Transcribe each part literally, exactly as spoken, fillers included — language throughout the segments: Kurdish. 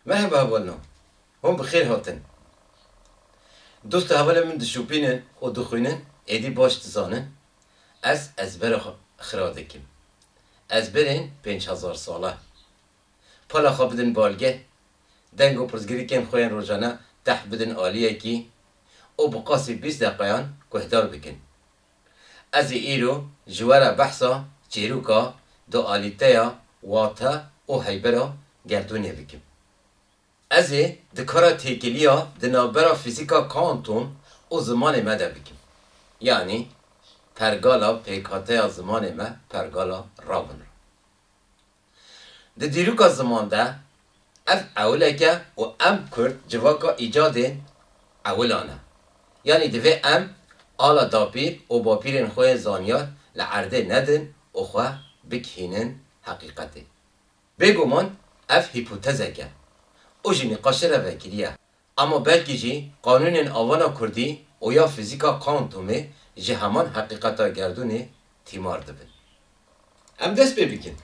Merheba hevalno. Hûn bi xêr hatin. Dost û hevalên min dişopînin û dixwînin, êdî baş dizanin. Ez ezbera xwe xira dikim. Ezberên pênc hezar sale. Pala xwe bidin balge, deng û pirsgirêkên xwe yên rojane teh bidin aliyekî û bi qasî bîst deqeyan guhdar bikin. Ez ê îro ji we re behsa çêroka, dualîteya, wate û heybera gerdûnê bikim. Ez ê di kara têkiliya di navbera fîzîka kuantum û zimanê me de bikim. Yanî pergala pêkhateya zimanê me, pergala rabin re. Di dîroka ziman de ev ewilek e û em Kurd civaka îcadên ewilan e. Yanî divê em ala dapîr û bapîrên xwe yên zanyar li erdê nedin û xwe bigihînin heqîqetê. Bêguman ev hîpotezek e û ji nîqaşê re vekirî ye. Ama belkî jî qanûnên avana kurdî û ya fîzîka kuantumê ji heman heqîqeta gerdûnê tîmar dibin. Em dest pê bikin.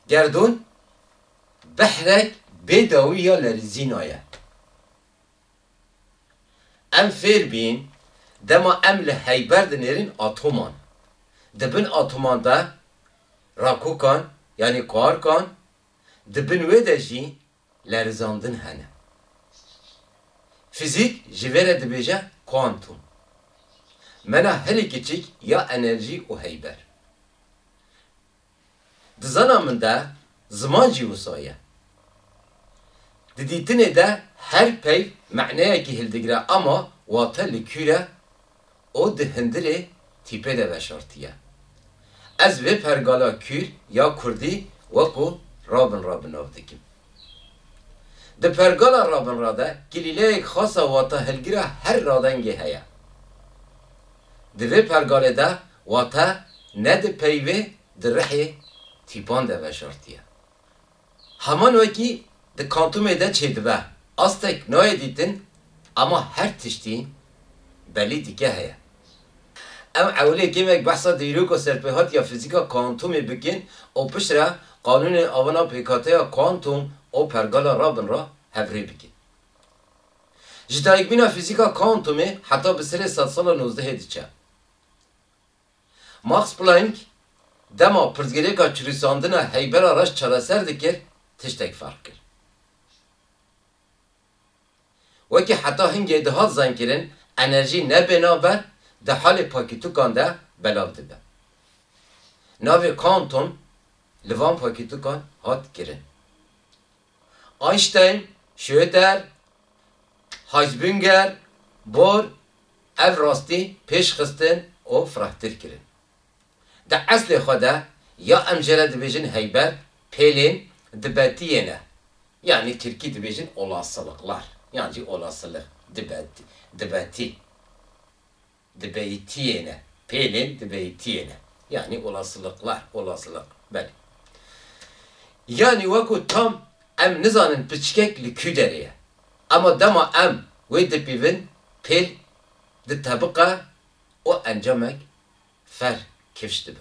Gerdûn behrek bê dawî ya lerizîna ye. Em fêr bîn, dema em li heyber dinêrin atoman. Di bin atoman de rakokan, yanî kuarkan, di bin wê de jî lerizandin hene. Fîzîk ji vê re dibêje kuantum. Mena hilî kiçik ya enerjî û heyber. Di zana min de ziman jî wisa ye. Di dîtinê de her peyv meneyekî hildigire ama wate li kûr e û di hundirê tîpê de veşartiye. Ez vê pergala kûr ya kurdî wekû rabin ra bi nav dikim. Di pergala rabin ra de kilîleyek xasa wata hilgira her radengê heye. Di vê pergalê de wate ne di peyvê, di rihê tîpan de veşartiye. Heman wekî di kantumê de çêdibe. Astek nayê dîtin, ama her tiştî belî dike heye. Em ewilê kêmek behsa dîrok û serpêhatiya fîzîka kuantumê bikin û piştre qanûnên avana pêkhateya kuantum û pergala rabin re hevrê bikin. Ji dayikbûna fîzîka kuantumê heta bi serê sedsala nozdehê diçe. Max Planck dema pirsgirêka çirûsandina heybera reş çareser dikir, tiştek ferq kir. Wekî heta hingê dihat zankirin, enerjî ne bênaber di halê pakîtukan de belav dibe. Navê kuantum li van pakîtukan hat kirin. Einstein, Schröter, Heisberger, Bohr ev rastî pêş xistin û firehtir kirin. Di eslê xwe de ya em jê re dibêjin heyber, pêlên dibetiyê ne. Yanî tirkî dibêjin olasılıklar. Yan jî olasılık dibet-, dibetî. Dibeytiyê ne. Pêlên dibeytiyê ne. Yanî olasılıklar, olasılık. Belê. Yanî wekû tam em nizanin piçkek li kû derê ye. Ama dema em wê dipîvin, pêl ditebiqe û encamek fer kifş dibe.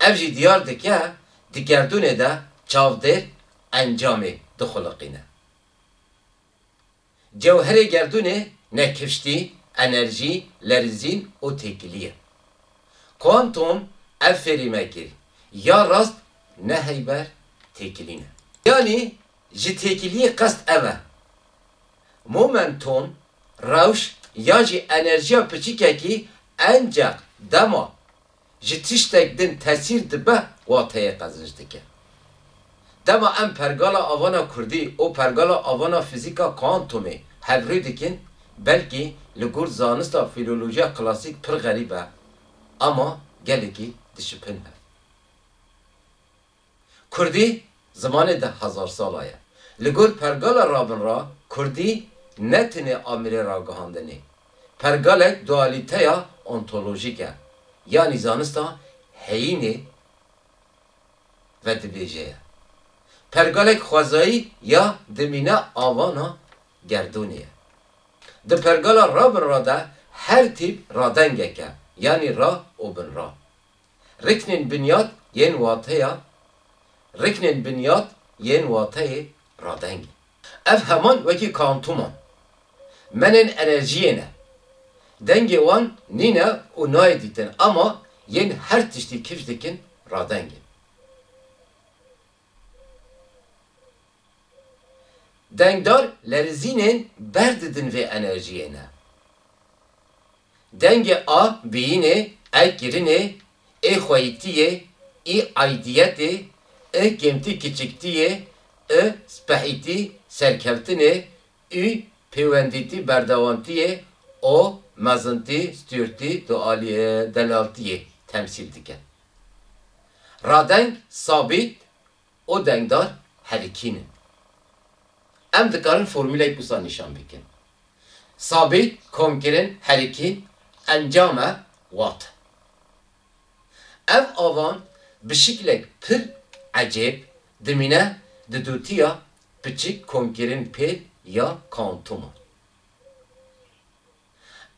Ev jî diyar dike, di gerdûnê de çavdêr encamê dixuliqîne. Cewherê gerdûnê ne kifştî, enerjî, lerizîn û têkilî ye. Kuantum ev fêrî me kir, ya rast ne heyber, têkilî ne. Yanî ji têkiliyê qest ev e. Momentum, rewş yan jî enerjiya piçikekî enceq dema ji tiştek din tesîr dibe, wateyê qezinc dike. Dema em pergala avana kurdî û pergala avana fîzîka kuantumê hevrû dikin, belkî li gor zanista fîlolojiya klasîk pir xerîb e, ama gelekî dişipin hev. Kurdî zimanê deh hezar sala ye. Li gor pergala rabin re kurdî ne tenê amîrê ragihandinê, pergalek dualîteya ontolojîk e, yanî zanista heyînê vedibêje ye. Pergalek xwezayî ya dimîne avana gerdûnê ye. Di pergala rabin re de her tîp radengek e, yanî ra û binra. Riknên binyat yên wateya, riknên binyat yên wateyê radeng in. Ev heman wekî kuantuman, menên enerjiyê ne. Dengê wan nîne û nayê dîtin, ama yên her tiştî kifş dikin, radeng in. Dengdar lerizînên berdidin vê enerjiyê ne. Dengê a biyînê, e kirinê, ê xweyîtiyê, î aydiyetê, i kêmtî kiçiktiyê, i spehîtî serkeftinê, û pêwendîtî berdewamtiyê, o mezintî stûrtî dualî-, delaltiyê temsîl dike. Radeng, sabît, û dengdar herikî ne. Em dikarin formûleyek wisa nîşan bikin. Sabît, komkirin, herikî, encam e, wat. Ev avan bi şiklek pir ecêb dimîne di dûtiya piçik komkirin pêl ya kuantuman.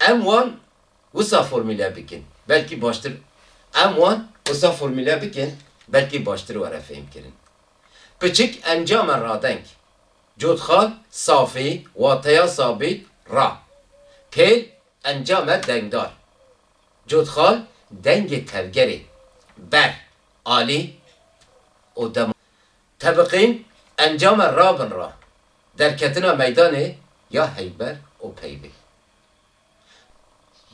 Em wan wisa formûle bikin. Belkî baştir, em wan wisa formûle bikin, belkî baştir were fêhmkirin. Piçik encame radeng. Cotxal, safî, wateya sabît, ra. Pêl encame dengdar. Cotxal, dengê tevgerê. Ber, alî û dema. Tebiqîn encame rabinra, derketina meydanê ya heyber û peyvê.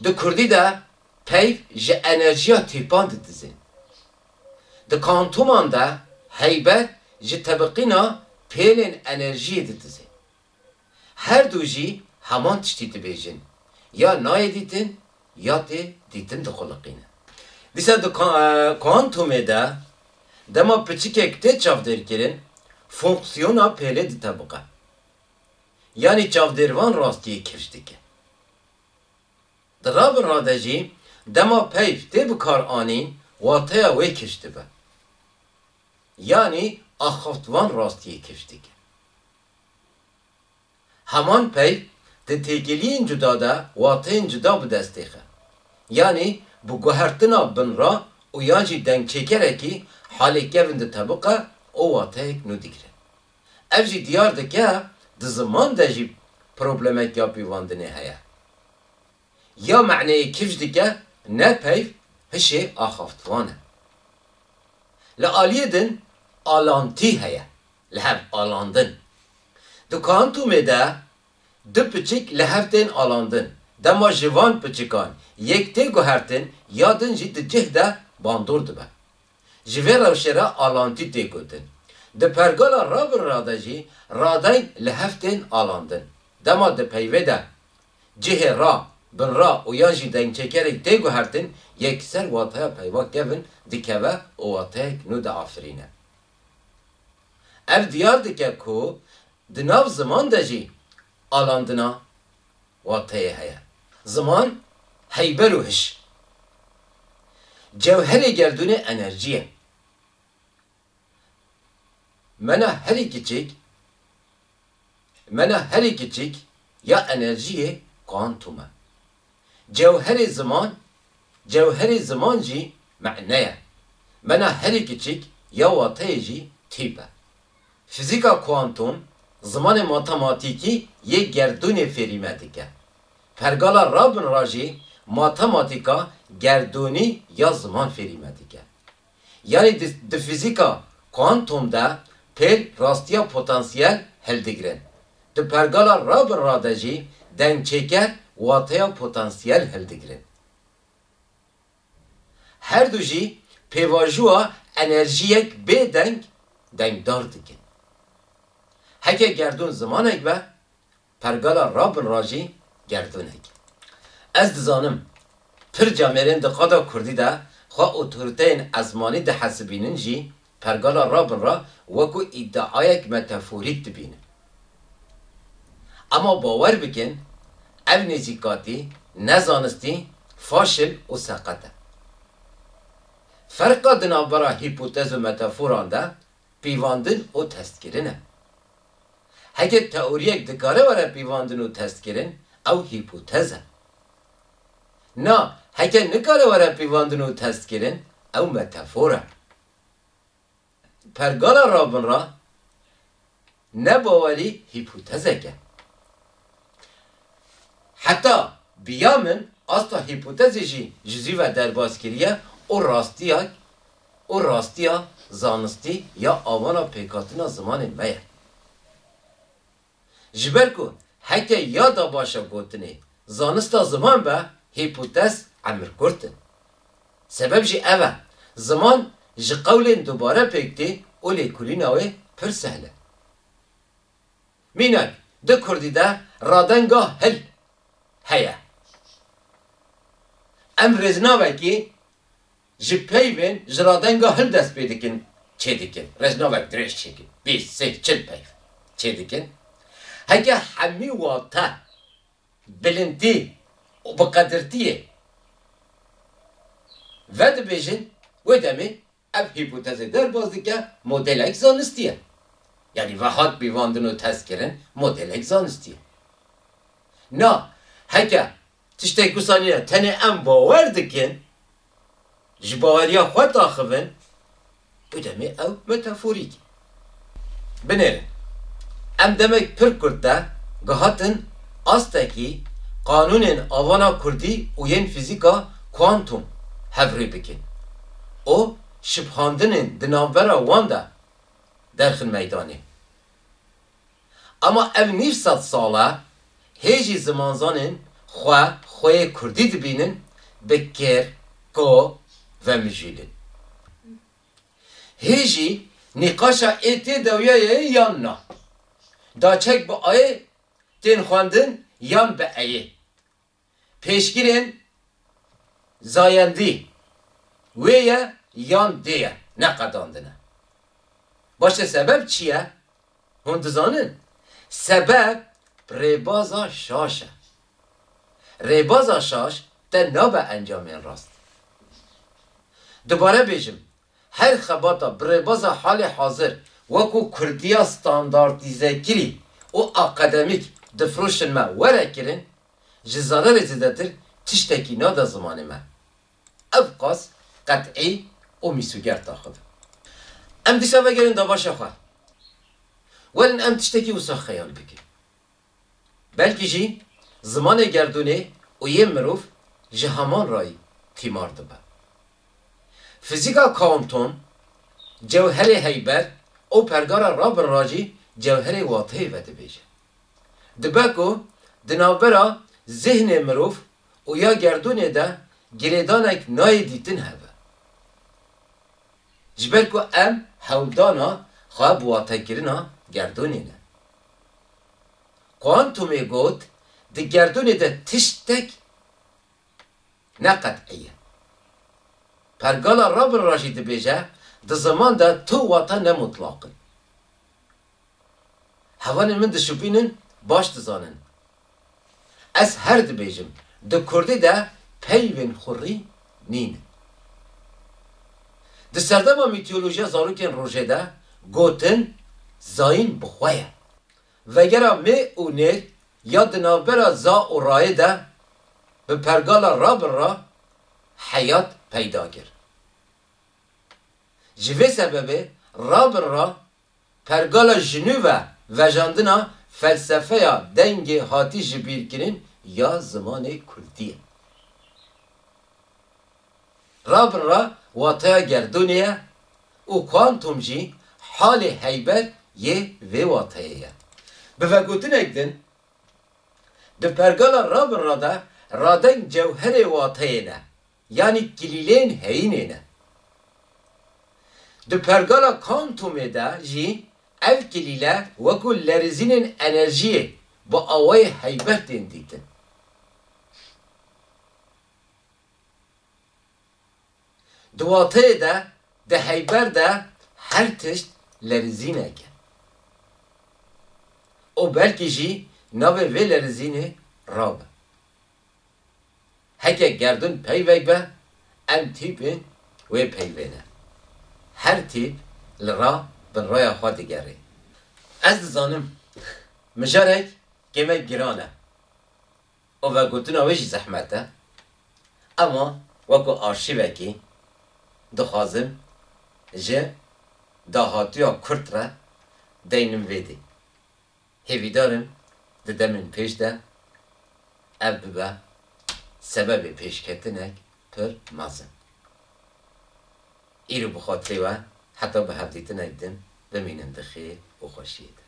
Di kurdî de peyv ji enerjiya tîpan didizin. Di kuantuman de heyber ji tebiqîna pêlên enerjiyê didizin. Her du jî heman tiştî dibêjin. Ya nayê dîtin, ya tê dîtin dixuliqîne. Dîsa di ka-, e, kuantumê de dema piçikek tê çavdêrkirin, fonksiyona pêlê ditebiqe. Yanî çavdêrvan rastiyê kifş dike. Di rabinra de jî dema peyv tê bikaranîn, wateya wê kifş dibe. Yanî axaftvan rastiyê kifş dike. Heman peyv di têkiliyên cuda de wateyên cuda bi dest têxe. Yanî bi guhertina binra û yan jî dengçêkerekî halê kevin ditebiqe û wateyek nû digre. Ev jî diyar dike di ziman de jî problemek ya pîvandinê heye. Ya meneyê kifş dike, ne peyv hişê axaftvan e. Li aliyê din alantî heye, li hev alandin. Di kuantumê de du piçik li hev tên alandin. Dema ji van piçikan yek tê guhertin, ya din jî di cih de bandor dibe. Ji vê rewşê re alantî tê gotin. Di pergala rabinra de jî radeng li hev tên alandin. Dema di peyvê de cihê ra, binra û yan jî dengçêkerek tê guhertin, yekser wateya peyva kevin dikeve û wateyek nû diafirîne. Ev diyar dike ku di nav ziman de jî alandina wateyê heye. Ziman heyber û hiş. Cewherê gerdûnê enerjî ye. Mena herî kiçik, mena herî kiçik ya enerjiyê kuantum e. Cewherê ziman, cewherê ziman jî mane ye. Mena herî kiçik ya wateyê jî tîp e. Fizîka kuantum zimanê matematîkî yê gerdûnê fêrî me dike. Pergala rabinra jî matematîka gerdûnî ya ziman fêrî me dike. Yanî di, di fizîka kuantum de pêl rastiya potansiyel hildigirin. Di pergala rabinra de jî dengçêker wateya potansiyel hildigirin. Her du jî pêvajoya enerjiyek bê deng dengdar dikin. Heke gerdûn zimanek be, pergala rabinra jî gerdûnek. Ez dizanim, pir camêrên di qada kurdî de xwe otoriteyên ezmanî dihesibînin jî pergala rabinra wekû îdiayek metaforîk dibînin. Ema bawer bikin, ev nêzîkatî nezanistî, faşil û seqet e. Ferqa di navbera hîpotez û metaforan de pîvandin û testkirin e. Heke teoriyek dikare were pîvandin û testkirin, ew hîpotez e. Na, heke nikare were pîvandin û testkirin, ew metafor e. Pergala rabinra nebawerî hîpotezek e. Heta bi ya min asta hîpotezê jî ji zî ve derbas kiriye û rastiya, û rastiya zanistî ya avana pêkhatina zimanê me ye. Ji ber ku heke ya da baş e gotinê zanista ziman be, hîpotez emir kurt in. Sebeb jî ev e, ziman ji qewlên dubare pêk tê û lêkolîna wê pir sehl e. Mînak, di kurdî de radenga hil heye. Em rêznavekî ji peyvên ji radenga hil dest pê dikin, çê dikin. Rêznavek dirêj çêkin. Bîst, sê, çil peyv çê dikin. Heke hemî wate, bilindî û bi qedirtiyê vedibêjin, wê demê ev hîpotezê derbas dike, modelek zanistî ye. Yanî ve hat pîvandin û testkirin, modelek zanistî ye. Na, heke tiştek wisa nîne, tenê em bawer dikin, ji baweriya xwe daxivin, bi demê ew metaforîk e. Binêrin, em demek pir kurt de gihatin astekî qanûnên avana kurdî û yên fîzîka kuantum hevrû bikin û şibhandinên di navbera wan de derxin meydanê. Ama ev nîv sed sal e, hê jî zimanzanên xwe xweyê kurdî dibînin bi kêr, ko, vemijîlin. Hê jî nîqaşa ê tê dawiyayê yan na. Daçek bi ayê tên xwendin yan bi eyê. Pêşgirên zayendî wê ye yan dê ye, neqedandine. Baş e, sebeb çi ye? Hûn dizanin? Sebeb rêbaza şaş e. Rêbaza şaş te nabe encamên rast. Dubare bêjim, her xebata bi rêbaza halê hazir wekû kurdiya standartîzekirî û akademîk difroşin me were kirin, ji zererê zêdetir tiştekî nade zimanê me. Ev qas qet'î û mîsoger taxivin. Em dîsa vegerin dabaşa xwe. Werin em tiştekî wisa xeyal bikin. Belkî jî zimanê gerdûnê û yê mirov ji heman rayî tîmar dibe. Fîzîka kuantum cewherê heyber û pergala rabinra jî cewherê wateyê vedibêje. Dibe ku di navbera zihnê mirov û ya gerdûnê de girêdanek nayê dîtin hebe. Ji ber ku em hewldana xwe bi watekirina gerdûnê ne. Kuantumê got, di gerdûnê de tiştek ne qet'î ye. Pergala rabinra jî dibêje, di ziman de tu wate ne mutlaq in. Hevalên min dişopînin, baş dizanin. Ez her dibêjim, di kurdî de peyvên xurî nînin. Di serdema mîtolojiya zarokên rojê de gotin zayîn bi xwe ye. Vegera mê û nêr ya di navbera za û rayê de bi pergala rabinra heyat peyda kir. Ji vê sebebê rabinra pergala ji nû ve vejandina felsefeya dengê hatî jibîrkirin ya zimanê kurdî ye. Rabinra wateya gerdûnê ye û kuantum jî halê heyber yê vê wateyê ye. Bi vegotinek din, di pergala rabinra de radeng cewherê wateyê ne, yanî kilîlên heyînê ne. Di pergala kuantumê de jî ev kilîle wekû lerizînên enerjiyê bi awayê heyber tên dîtin. Di wateyê de, di heyber de her tişt lerizînek e. Û belkî jî navê vê lerizînê ra be. Heke gerdûn peyvek be, em tîpên wê peyvê ne. Her tîp li ra bin raya xwe digerê. Ez dizanim, mijarek kêmek giran e. Û vegotina wê jî zehmet e. Ema wekû arşîvekî dixwazim ji dahatiya kurt re deynim vê dî. Hêvîdar im di demên pêş de ev bibe sebebê pêşketinek pir mezin. Îro bi xatirê we heta bi hevdîtinek din bimînin di xêr û xweşiyê de.